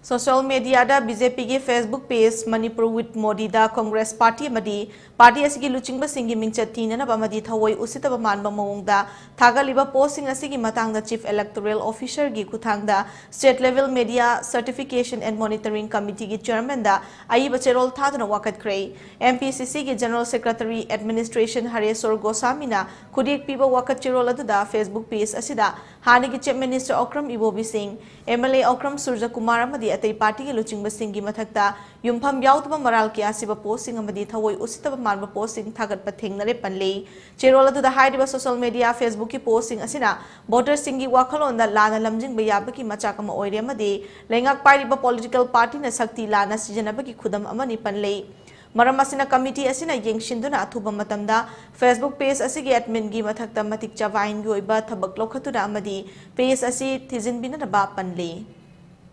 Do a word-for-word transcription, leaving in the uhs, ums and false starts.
Social media ꯗ BJP ꯒꯤ Facebook page Manipur with Modi the Congress party ꯑꯃꯗꯤ party ꯑꯁꯤꯒꯤ ꯂꯨꯆꯤꯡꯕꯁꯤꯡꯒꯤ ꯃꯤꯡꯆꯠ ꯊꯤꯅꯅꯕ ꯑꯃꯗꯤ ꯊꯑꯣꯏ ꯎꯁꯤꯠꯇꯕ ꯃꯥꯟꯕ ꯃꯑꯣꯡꯗ ꯊꯥꯒꯠꯂꯤꯕ postꯁꯤꯡ ꯑꯁꯤꯒꯤ ꯃꯇꯥꯡꯗ Chief Electoral Officer ꯒꯤ ꯈꯨꯠꯊꯥꯡꯗ State Level Media Certification and Monitoring Committee ꯒꯤ chairman ꯗ ꯑꯏꯕ ꯆꯦꯔꯣꯜ ꯊꯥꯗꯨꯅ ꯋꯥꯀꯠꯈ꯭ꯔꯦ꯫ MPCC ꯒꯤ General Secretary Administration ꯍꯔꯦꯁꯣꯔ ꯒꯣꯁꯥꯃꯤꯅ ꯈꯨꯗꯦꯛ ꯄꯤꯕ ꯋꯥꯀꯠ ꯆꯦꯔꯣꯜ ꯑꯗꯨꯗ Facebook page ꯑꯁꯤꯗ ꯍꯥꯟꯅꯒꯤ Chief Minister ꯑꯣꯀ꯭ꯔꯝ ꯏꯕꯣꯕꯤ ꯁꯤꯡ, MLA ꯑꯣꯀ꯭ꯔꯝ ꯁꯨꯔꯖꯀꯨꯃꯥꯔ ꯑꯃꯗꯤ ꯑꯇꯩ party ꯒꯤ ꯂꯨꯆꯤꯡꯕꯁꯤꯡꯒꯤ ꯃꯊꯛꯇ ꯌꯨꯝꯐꯝ ꯌꯥꯎꯗꯕ ꯃꯔꯥꯜ ꯀꯌꯥ ꯁꯤꯕ postꯁꯤꯡ ꯑꯃꯗꯤ ꯊꯑꯣꯏ ꯎꯁꯤꯠꯇꯕ ꯃꯥꯟꯕ postꯁꯤꯡ ꯊꯥꯒꯠꯄ ꯊꯦꯡꯅꯔꯦ ꯄꯜꯂꯤ꯫ ꯆꯦꯔꯣꯜ ꯑꯗꯨꯗ ꯍꯥꯏꯔꯤꯕ social media Facebook ꯀꯤ postꯁꯤꯡ ꯑꯁꯤꯅ voterꯁꯤꯡꯒꯤ ꯋꯥꯈꯜꯂꯣꯟꯗ ꯂꯥꯟꯅ ꯂꯝꯖꯤꯡꯕ ꯌꯥꯕꯒꯤ ꯃꯆꯥꯛ ꯑꯃ ꯑꯣꯏꯔꯦ ꯑꯃꯗꯤ ꯂꯩꯉꯥꯛ ꯄꯥꯏꯔꯤꯕ political partyꯅ ꯁꯛꯇꯤ ꯂꯥꯟꯅ ꯁꯤꯖꯤꯟꯅꯕꯒꯤ ꯈꯨꯗꯝ ꯑꯃꯅꯤ ꯄꯜꯂꯤ꯫ ꯃꯔꯝ ꯑꯁꯤꯅ committee ꯑꯁꯤꯅ ꯌꯦꯡꯁꯤꯟꯗꯨꯅ ꯑꯊꯨꯕ ꯃꯇꯝꯗ Facebook page ꯑꯁꯤꯒꯤ adminꯒꯤ ꯃꯊꯛꯇ ꯃꯇꯤꯛ ꯆꯥꯕ ꯑꯥꯏꯟꯒꯤ ꯑꯣꯏꯕ ꯊꯕꯛ ꯂꯧꯈꯠꯇꯨꯅ ꯑꯃꯗꯤ page ꯑꯁꯤ ꯊꯤꯖꯤꯟꯕꯤꯅꯅꯕ ꯄꯟꯂꯤ꯫